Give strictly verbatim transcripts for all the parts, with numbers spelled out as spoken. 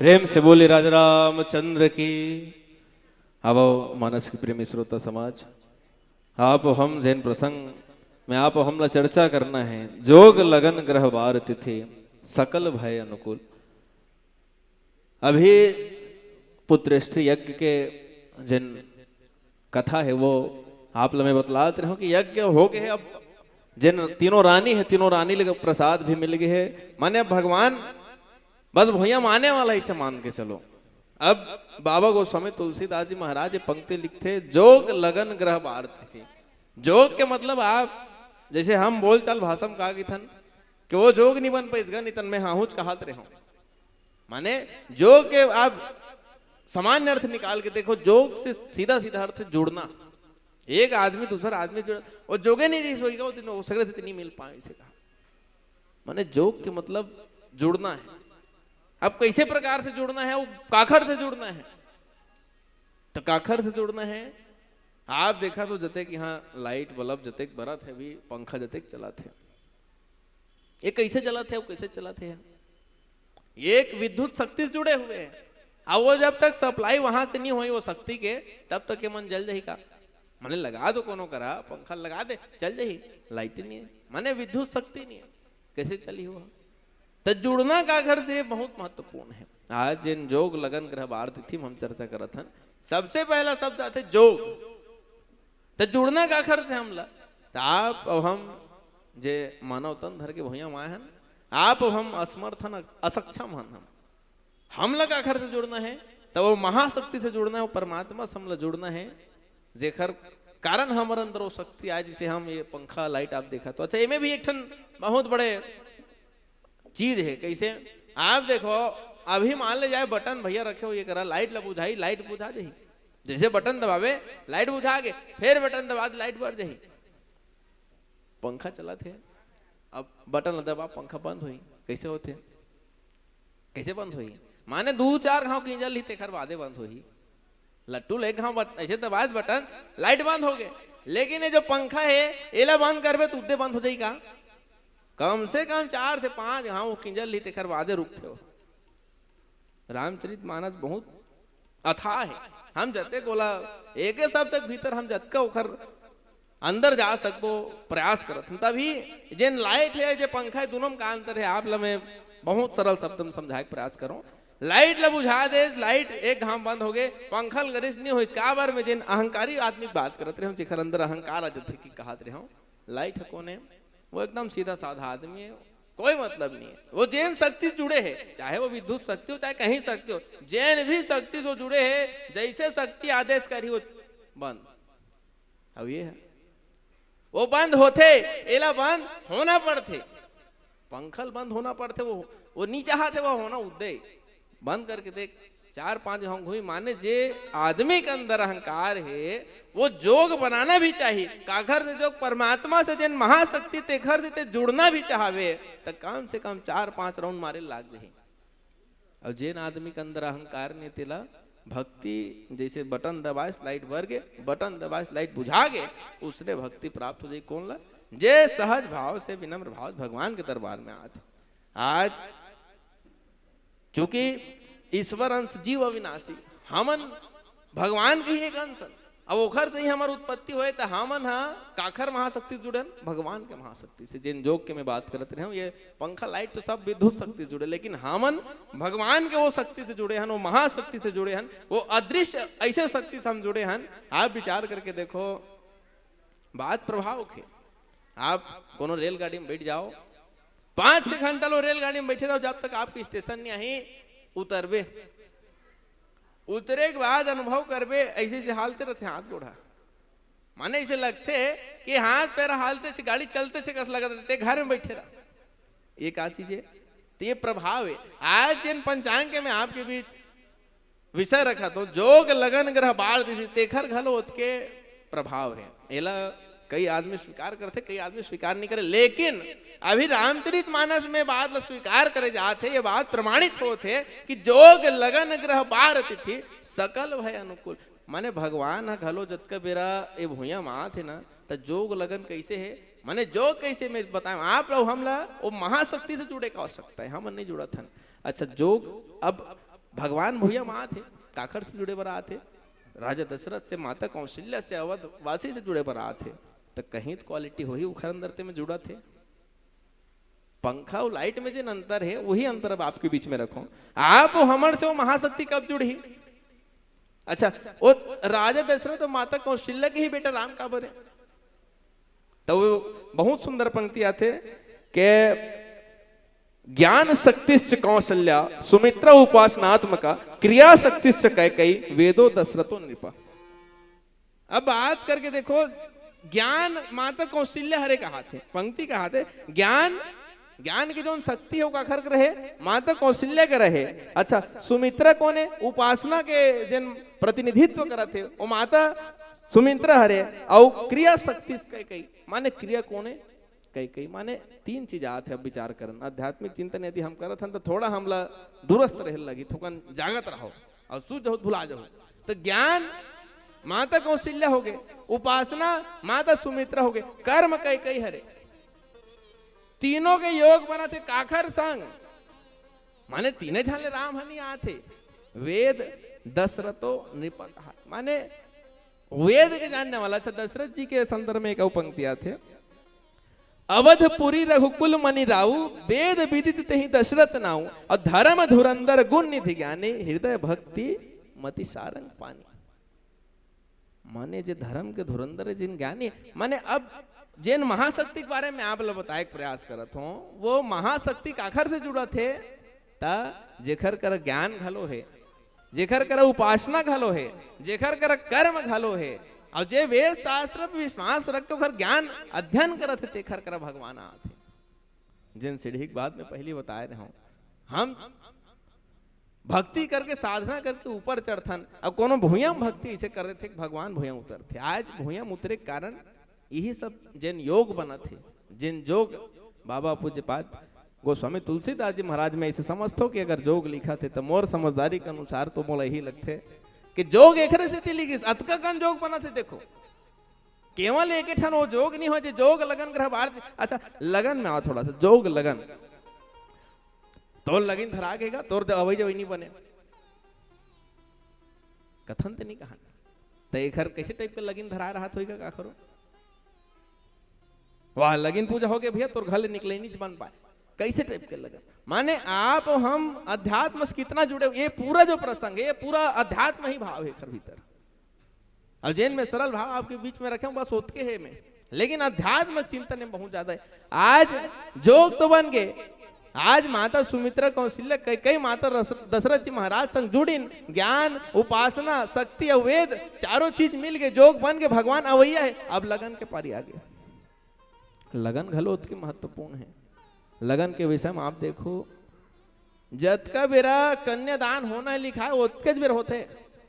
प्रेम से बोले राजा रामचंद्र की। आवो मानस के प्रेमी श्रोता समाज, आप हम जेन प्रसंग में आप हमला चर्चा करना है, जोग लगन ग्रह बार तिथि सकल भय अनुकूल। अभी पुत्रेष्ठ यज्ञ के जेन कथा है वो आप ल मैं बतलात रहूं कि यज्ञ हो गए है। अब जेन तीनों रानी है, तीनों रानी ले प्रसाद भी मिल गए है। माने अब भगवान बस भुइयां माने वाला, इसे मान के चलो। अब बाबा गोस्वामी तुलसीदास जी महाराज ये पंक्ति लिखथे, जोग लगन ग्रह बार तिथि। जोग के मतलब आप जैसे हम बोलचाल भाषा में का किथन कि वो जोग नहीं बन पाइस गा, नितन मैं हाहूच कहात रहूं। माने जोग के आप सामान्य अर्थ निकाल के देखो, जोग से सीधा सीधा अर्थ जुड़ना। एक आदमी दूसरा आदमी जुड़, वो जोगे नहीं रही सोएगा, वो दिन वो सगले से नहीं मिल पाए, इसे कहा। माने जोग के मतलब जुड़ना है। अब कैसे प्रकार से जुड़ना है, वो काखर से जुड़ना है। तो काखर से जुड़ना है, आप देखा तो जतेक यहाँ लाइट बल्ब जतेक बरत है, अभी पंखा जतेक चलत है, ये कैसे चलत है, वो कैसे चलत है? ये एक विद्युत शक्ति से जुड़े हुए हैं। अब वो जब तक सप्लाई वहां से नहीं हुई वो शक्ति के, तब तक ये मन जल जाही का? माने लगा दो कोनो करा, पंखा लगा दे, चल जाही, लाइट नहीं है, माने विद्युत शक्ति नहीं है, कैसे चली हुआ? तो जुड़ना काखर से बहुत महत्वपूर्ण है। आज जेन जोग लगन ग्रह बार तिथि में हम चर्चा करत हन, सबसे पहला शब्द आथे जोग। तो जुड़ना काखर से हमला? तो आप अउ हम जे मानव तन धर के भुइयां माए हन, आप अउ हम असमर्थ हन, असक्षम हन। हम हमला काखर से जुड़ना है? तो वो महाशक्ति से जुड़ना है, वो परमात्मा से हमला जुड़ना है, जेकर कारण हमर अंदर वो शक्ति आए, जिसे हम ये पंखा लाइट आप देखा तो। अच्छा, एमे भी एक ठन बहुत बड़े चीज है। कैसे? आप देखो, अभी मान ले जाए बटन भैया रखे हो, ये करा, लाइट ला बुझाई, लाइट बुझा जाही। जैसे बटन दबावे, लाइट बुझा गे, फिर बटन दबा दे, लाइट बर जाही। पंखा चलत है, अब बटन ला दबा, पंखा बंद होही। कैसे होथे? कैसे बंद होही? माने दू चार घाव किंजल ही, तेखर बादे बंद होही। लट्टू ले घाव बट-, ऐसे दबाए बटन, लाइट बंद हो गए। लेकिन ये जो पंखा है, एला बंद करबे तो उद्दे बंद हो जाही का? कम से कम चार से पांच घाव किंजल ही, तेखर बादे रुकथे हो। रामचरित मानस बहुत अथाह है। हम जते गोला एक शब्द के भीतर हम जतका ओखर अंदर जा सकबो, प्रयास करत हन। तभी जेन लाइट है, जे पंखा है, दोनों में का अंतर है, आप ला मैं बहुत सरल शब्द में समझाए के प्रयास करूं। लाइट ला बुझा दे, लाइट एक घाम बंद हो गए, पंखा ल गरिस नहीं होइस। काबर में जेन अहंकारी आदमी की बात करत रहे, जेकर अंदर अहंकार आ जाथे कि कहत रहे, लाइट ह कोन है? वो एकदम सीधा साधा आदमी है, कोई मतलब नहीं है। वो जेन शक्ति जुड़े है, चाहे वो विद्युत शक्ति हो, चाहे कहीं शक्ति हो, जेन भी शक्ति से जुड़े है, जैसे शक्ति आदेश करी वो बंद। अब ये है, वो बंद होथे, एला बंद होना पड़थे, पंखा ल बंद होना पड़थे। वो वो नी चाहत हे, वो होना उद्दे। बंद करके देख, चार पांच घाव घूमी। माने जे आदमी के अंदर अहंकार है, वो जोग बनाना भी चाहिए। काखर से जोग? परमात्मा से, जेन महाशक्ति, तेखर से ते जुड़ना भी चाहवे, त कम से कम चार पांच राउंड मारे लाग जाही। और जेन आदमी के अंदर अहंकार नहीं, तेला भक्ति जैसे बटन दबाए, लाइट बर गे, बटन दबाए, लाइट बुझा गे, उसने भक्ति प्राप्त हो जाही। कौन ला? जे सहज भाव से, विनम्र भाव से भगवान के दरबार में आत हे। आज चूंकि ईश्वर अंश जीव अविनाशी, हमन भगवान के ही एक अंश हन। अब ओखर से ही हमर उत्पत्ति होए, त हमन ह काखर महाशक्ति से जुड़े हन? भगवान के महाशक्ति से। जेन जोग के मैं बात करत रहे हूं, ये पंखा, लाइट तो सब विद्युत शक्ति से जुड़े, लेकिन हमन भगवान के वो शक्ति से जुड़े हन, वो महाशक्ति से जुड़े हन, वो अदृश्य ऐसे शक्ति से हम जुड़े हन। आप विचार करके देखो, बात प्रभाव के। आप कोनो रेलगाड़ी में बैठ जाओ, पांच छह घंटा लो रेलगाड़ी में बैठे रहो, जब तक आपके स्टेशन नहीं आही, उतरबे। उतरे के बाद अनुभव करबे, ऐसे ऐसे हालते रहते हाथ गोड़ा, माने ऐसे लगते कि हाथ पैर हालते से गाड़ी चलते से कस लगत रहते, घर में बैठे रह। ये का चीज है? तो ये प्रभाव है। आज जिन पंचांग के मैं आपके बीच विषय रखत हूं, जोग लगन ग्रह बार तिथि, तेखर घलो ओतके प्रभाव है। एला कई आदमी स्वीकार करथे, कई आदमी स्वीकार नहीं करे, लेकिन अभी रामचरित मानस में बात ला स्वीकार करे जात हे, ये बात प्रमाणित होत हे कि जोग लगन ग्रह बार तिथि सकल भय अनुकूल। माने भगवान ह घलो जतका बेरा ए भुइयां म आत हे ना, त जोग लगन कैसे हे, माने जोग कैसे मैं बताएं आप लोग, हमला वो महाशक्ति से जुड़े का आवश्यकता है, हमन नहीं जुड़त हन। अच्छा, जोग अब भगवान भुइयां म आत हे, काखर से जुड़े बर आत हे? राजा दशरथ से, माता कौशल्या से, अवध वासी से जुड़े बर आत हे। त कहीं तो क्वालिटी होही उखर अंदर ते में जुड़त हे। पंखा अउ लाइट में जेन अंतर हे, वही अंतर अब आपके बीच में रखो। आप अउ हमर से वो महाशक्ति कब जुड़ही? अच्छा, वो राजा दशरथ अउ माता कौशल्या के ही बेटा राम काबर हे? त वो बहुत सुंदर पंक्ति आथे के ज्ञान शक्तिश्च कौशल्या सुमित्रा उपासनात्मका क्रिया शक्तिश्च कैकेयी वेदो दशरथो नृप। अब बात करके देखो, ज्ञान माता कौशल्या हरे कहाथे, पंक्ति कहाथे, ज्ञान, ज्ञान के जोन शक्ति हे, वो काखर के रहे? माता कौशल्या के रहे। अच्छा, सुमित्रा कोन हे? उपासना के जेन प्रतिनिधित्व करत हे, वो माता सुमित्रा हरे। अउ क्रिया शक्तिश्च कैकेयी, माने क्रिया कोन हे? कैकेयी। माने तीन चीज आत हे। अब विचार करन, आध्यात्मिक चिंतन यदि हम करत हन, त थोड़ा हमला दुरस्त रहे लगी, थोकन जागत रहो, अउ सूत जहो त भुला जहो। त ज्ञान माता कौशल्या होगे, उपासना माता सुमित्रा होगे, कर्म कैकेयी हरे। तीनों के योग बनत हे काखर संग? माने तीने झन ले राम ह नइ आत हे, वेद दशरथो नृप कहा। माने वेद के जानने वाला। अच्छा, दशरथ जी के संदर्भ में एक अउ पंक्ति आथे, अवधपुरी रघुकुल मनि राउ, वेद विदित तेहि दशरथ नाउ, अउ धर्म धुरंधर गुण निधि ज्ञानी, हृदय भक्ति मति सारंग पानी। माने जे धर्म के धुरंधर हे, जेन ज्ञानी, माने अब जेन महाशक्ति के बारे में आप ला बताए के प्रयास करत हों, वो महाशक्ति काखर से जुड़त हे? त जेखर कर ज्ञान घलो हे, जेखर कर उपासना घलो हे, जेखर कर कर्म घलो हे, अउ जे वेद शास्त्र पर विश्वास रख के ओखर ज्ञान अध्ययन करत हे, तेखर कर भगवान आत हे। जेन सीढ़ी के बात में पहिली बताए रहे हों, हम भक्ति करके, साधना करके ऊपर चढ़थन, अउ कोनो भुइयां म भक्ति अइसे कर देथे कि भगवान भुइयां उतरथे। आज भुइयां म उतरे के कारण यही सब जेन योग बनत हे, जेन जोग बाबा पूज्यपाद गोस्वामी तुलसीदास जी महाराज, में अइसे समझथों कि अगर जोग लिखत हे त मोर समझदारी के अनुसार तो मोला यही लगथे कि जोग एकरे सेती लिखिस, अतका कन जोग बनत हे। देखो, केवल एक ठन वो जोग नइ होय, जे जोग लगन ग्रह बार। अच्छा, लगन में आओ थोड़ा सा, जोग लगन। तोर लगिन धरा गे गा, तोर अवई जवई नइ बने। कथन ते नइ कहन। त एखर कइसे टाइप के लगिन धरा रहत होही गा, का करो? वाह, लगिन पूजा होगे भइया, तोर घर ले निकले नइ बन पाए। कइसे टाइप के लगन? माने आप अउ हम अध्यात्म से कितना जुड़े, ये पूरा जो प्रसंग हे, ये पूरा अध्यात्म ही भाव हे एखर भीतर। अउ जेन में सरल भाव आपके बीच में रखे हों, बस ओतके हे में, लेकिन अध्यात्म चिंतन में बहुत ज्यादा हे। आज जोग तो बन गे, आज माता सुमित्रा, कौशल्या, कैकेयी, माता रस-, दशरथ जी महाराज संग जुड़िन, ज्ञान, उपासना, शक्ति अउ वेद, चारों चीज मिल गे, जोग बन गे, भगवान अवइया हे। अब लगन के पारी आ गे। लगन घलो ओतके महत्वपूर्ण हे। लगन के विषय में आप देखो, जतका बेरा कन्यादान होना हे लिखाय, ओतकेच बेर होथे।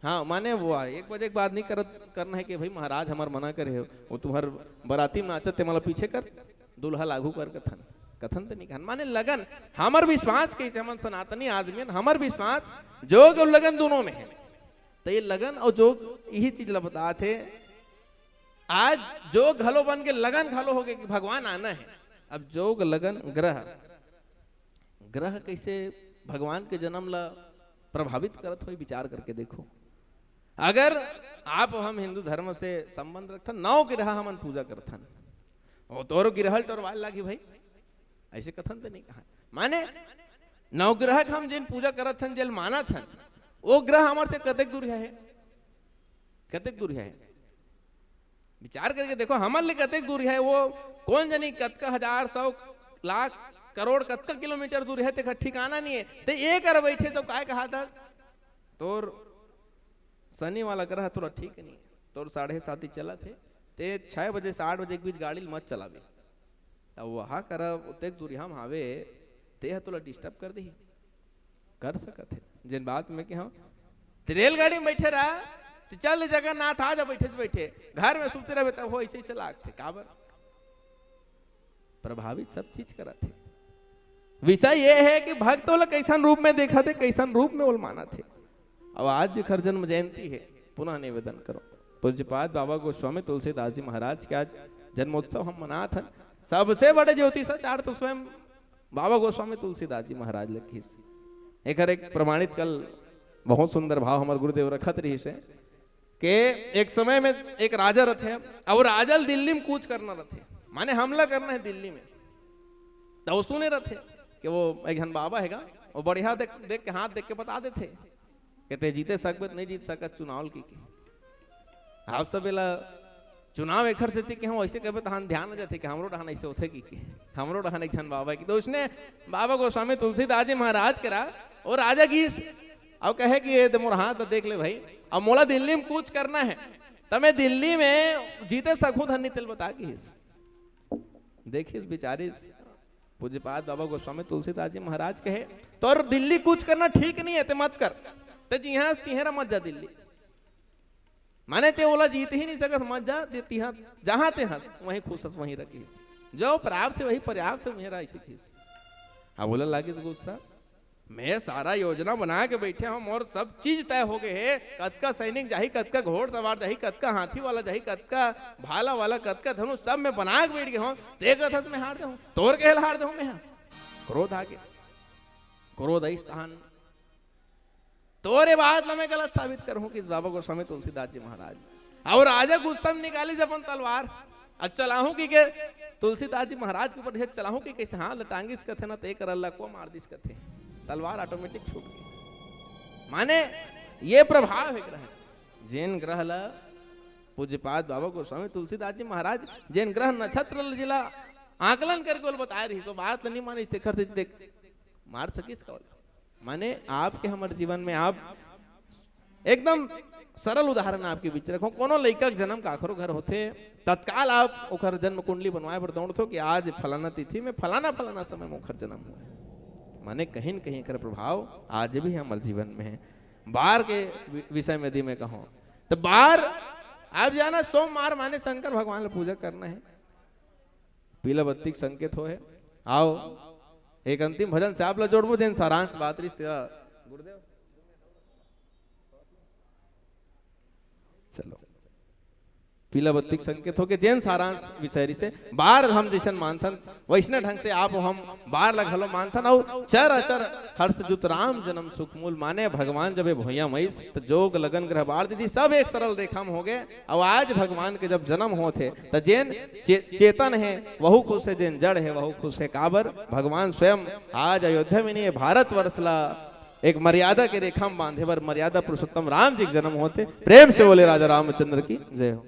हाँ, माने वो एक बजे के बाद नइ करत, करना हे कि भाई महाराज हमर मना करे हे, वो तुम्हर बराती में नाचत हे, तेमन ला पीछे कर, दूल्हा ला आगू कर कथन, कथन ते नइ कहन। माने लगन, हमर विश्वास कइसे, हमन सनातनी आदमी हन, हमर विश्वास जोग अउ लगन दूनों में हे। त ये लगन अउ जोग इही चीज ला बतात हे। आज जोग घलो बन के लगन घलो होगे कि भगवान आना हे। अब जोग, लगन, ग्रह, ग्रह कइसे भगवान के जनम ला प्रभावित करत होही, विचार करके देखो। अगर आप हम हिंदू धर्म से संबंध रखथन, नौ ग्रह हमन पूजा करथन, वो तोरो गिरहल टोरवाल लागी भाई, अइसे कथन ते नइ कहन। माने नवग्रह के हम जेन पूजा करत हन, जेल मानत हन, वो ग्रह हमर से कतेक दूर हे, कतेक दूर हे? विचार करके देखो, हमर ले कतेक दूर हे वो। कोन जनी कतका हजार, सौ, लाख, करोड़, कतका किलोमीटर दूर हे, तेकर ठिकाना नइ हे। ते ए कर बइठे सब काय कहाथस? तोर शनि वाला ग्रह तोला ठीक नइ हे, तोर साढ़े साती चलत हे, ते छह बजे से आठ बजे के बीच गाड़ी ल मत चलाबे। त वहा करा ओतेक दूरिहा म हावे, ते ह तोला disturb कर देही, कर सकत हे। जेन बात में कि हाँ, ते रेलगाड़ी में बइठे रहा, ते चल जगन्नाथ आ जा, बइठे बइठे घर में सुते रहबे, तब हो अइसे अइसे लागथे। काबर? प्रभावित सब चीज करत हे। विषय ये हे कि भक्त ओला कइसन रूप में देखत हे, कइसन रूप में ओला मानत हे। अब आज जेखर जन्म जयंती हे, पुनः निवेदन करो, पूज्यपाद बाबा गोस्वामी तुलसीदास जी महाराज के आज जन्मोत्सव हम मनात हन। सबसे बड़े ज्योतिषाचार्य तो स्वयं बाबा गोस्वामी तुलसीदास जी महाराज ल किहिस। एकर एक प्रमाणित कल बहुत सुंदर भाव हमर गुरुदेव रखत रहिस हे के एक समय में एक राजा रथे, अउ राजा ल दिल्ली में कूच करना रथे, माने हमला करना हे दिल्ली में। त वो सुने रथे कि वो एक झन बाबा हेगा, वो बढ़िया देख, देख के, हाथ देख के बता देथे कि ते जीते सकबे त नहीं जीत सकत चुनाव ल, कहिके। आप सब एला चुनाव एखर सेती के हम ऐसे कहबे, तहान ध्यान आ जाथे कि हमरो डहान ऐसे होथे, कहिके। हमरो डहान एक झन बाबा हे, कहिके। त उसने बाबा गोस्वामी तुलसीदास जी महाराज करा, वो राजा गिस, अउ कहे कि ये दे मोर हाथ ल देख ले भाई, अब मोला दिल्ली में कूच करना हे, त मैं दिल्ली में जीते सकहूं धन नहीं, तेला बता, कहिस। देखिस, बिचारिस, पूज्यपाद बाबा गोस्वामी तुलसीदास जी महाराज कहे, तोर दिल्ली कूच करना ठीक नहीं हे, ते मत कर, ते जिहां हस तिहां रह, मत जा दिल्ली। माने ते ओला जीत ही नहीं सकस, मत जा, जे तिहां, जहां ते हस, वहीं खुश हस, वहीं रह, कहिस। जो प्राप्त हे, वही पर्याप्त हे, वहीं रह, ऐसे कहिस। अब ओला लागिस गुस्सा, मैं सारा योजना बना के बैठे हंव, मोर सब चीज तय हो गए हे, कतका सैनिक जाही, कतका घोड़सवार जाही, कतका हाथी वाला जाही, कतका भाला वाला, कतका धनुष, सब मैं बना के बैठ गए हंव। ते कथस मैं हार जाहूं, तोर कहे ल हार जाहूं मैं हा? क्रोध आगे, क्रोध आइस तहान तोरे बात ला मैं गलत साबित करहूं, कहिस बाबा गोस्वामी तुलसीदास जी महाराज। अउ राजा गुस्सा में निकालिस अपन तलवार, अउ चलाहूं कहिके तुलसीदास जी महाराज के ऊपर धर चलाहूं कहिके कइसे हाथ ल टांगिस कथे ना, ते कर अल्लाह को मार दिस कथे, तलवार automatic छूट गई। माने ये प्रभाव हे ग्रह, जेन ग्रह ला पूज्यपाद बाबा गोस्वामी तुलसीदास जी महाराज जेन ग्रह नक्षत्र ला जेला आकलन करके ओला बताए रहिस, तो बात ला नहीं मानिस, तेखर से देख मार सकिस का ओला। माने आपके हमर जीवन में आप एकदम सरल उदाहरण आपके बीच रखहूं, कोनो लइका के जन्म काखरो घर होथे, तत्काल आप ओकर जन्म कुंडली बनवाए बर दौड़थो कि आज फलाना तिथि में फलाना फलाना समय में ओकर जन्म हुआ हे। माने कहीं न कहीं एकर प्रभाव आज भी हमर जीवन में हे। बार के वि-, विषय में यदि मैं कहूं त बार आप जाना, सोमवार माने शंकर भगवान ला पूजा करना हे, पीला बत्ती के संकेत होहे। आओ, एक अंतिम भजन से आप ला जोड़बो, जेन सारांश बात रहिस तेला गुरुदेव। चलो, पीला बत्ती के संकेत होके जेन सारांश विषय रहिस हे, बार हम जइसन मानथन, वइसने ढंग से आप हम बार ला घलो मानथन। अउ चर अचर हर्ष जुत राम जन्म सुख मूल, माने भगवान जब ये भुइयां म आइस, त जोग लगन ग्रह बार दीदी सब एक सरल रेखा में हो गए। अउ आज भगवान के जब जन्म होत हे, त जेन चे-, चेतन हे, वहू खुश हे, जेन जड़ हे, वहू खुश हे। काबर? भगवान स्वयं आज अयोध्या में नहीं, भारतवर्ष ला एक मर्यादा के रेखा में बांधे बर मर्यादा पुरुषोत्तम राम जी के जन्म होत हे। प्रेम से बोले राजा रामचंद्र की जय हो।